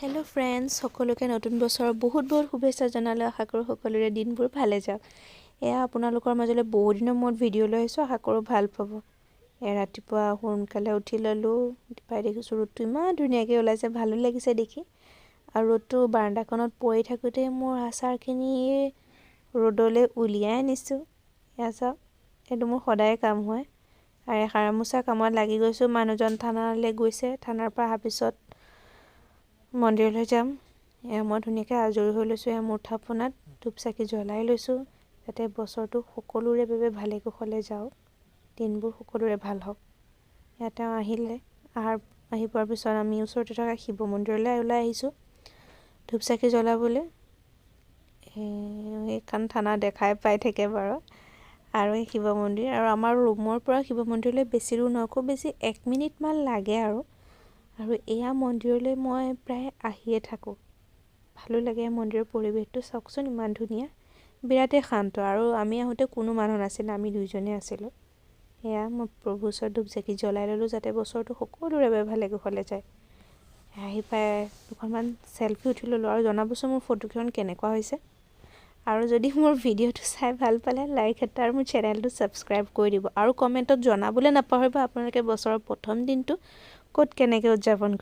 Hello' friends, সকলোকে নতুন বছৰৰ বহুত বহুত শুভেচ্ছা জনালোঁ। আশা কৰোঁ সকলোৰে দিনবোৰ ভালে যাওক। এয়া আপোনালোকৰ মাজলৈ বহুদিনৰ মূৰত ভিডিঅ' লৈ আহিছোঁ, আশা কৰোঁ ভাল পাব। এয়া ৰাতিপুৱা সোনকালে উঠি ল'লোঁ। পাই দেখিছোঁ ৰ'দটো ইমান ধুনীয়াকৈ ওলাইছে, ভালো লাগিছে দেখি। আৰু ৰ'দটো বাৰাণ্ডাখনত পৰি থাকোঁতে মোৰ আচাৰখিনি ৰ'দলৈ উলিয়াই আনিছোঁ। এয়া চাওক, এইটো মোৰ সদায় কাম হয়। আৰু সাৰা মোচা কামত লাগি গৈছোঁ। মানুহজন থানালৈ গৈছে, থানাৰ পৰা অহাৰ পিছত মন্দিৰলৈ যাম। এয়া মই ধুনীয়াকৈ আজৰি হৈ লৈছোঁ। এয়া মোৰ থাপনাত ধূপ চাকি জ্বলাই লৈছোঁ, যাতে বছৰটো সকলোৰে বাবে ভালে কুশলে যাওক, দিনবোৰ সকলোৰে ভাল হওক। এয়া তেওঁ আহিলে, আহি পোৱাৰ পিছত আমি ওচৰতে থকা শিৱ মন্দিৰলৈ ওলাই আহিছোঁ ধূপ চাকি জ্বলাবলৈ। সেইখন থানা দেখাই পাই থাকে বাৰু। আৰু এই শিৱ মন্দিৰ আৰু আমাৰ ৰুমৰ পৰা শিৱ মন্দিৰলৈ বেছি দূৰ নহয়, খুব বেছি 1 মিনিটমান লাগে। আৰু আৰু এয়া মন্দিৰলৈ মই প্ৰায় আহিয়ে থাকোঁ, ভালো লাগে। মন্দিৰৰ পৰিৱেশটো চাওকচোন, ইমান ধুনীয়া, বিৰাটেই শান্ত। আৰু আমি আহোঁতে কোনো মানুহ নাছিলে, আমি দুইজনেই আছিলোঁ। সেয়া মই প্ৰভুৰ ওচৰত ধূপ চাকি জ্বলাই ল'লোঁ, যাতে বছৰটো সকলোৰে বাবে ভালে কুশলে যায়। আহি পাই দুখনমান চেলফি উঠি ল'লোঁ। আৰু জনাবচোন মোৰ ফটোকেইখন কেনেকুৱা হৈছে। আৰু যদি মোৰ ভিডিঅ'টো চাই ভাল পালে, লাইক এটা আৰু মোৰ চেনেলটো ছাবস্ক্ৰাইব কৰি দিব। আৰু কমেণ্টত জনাবলৈ নাপাহৰিব, আপোনালোকে বছৰৰ প্ৰথম দিনটো ক'ত কেনেকৈ উদযাপন কৰে।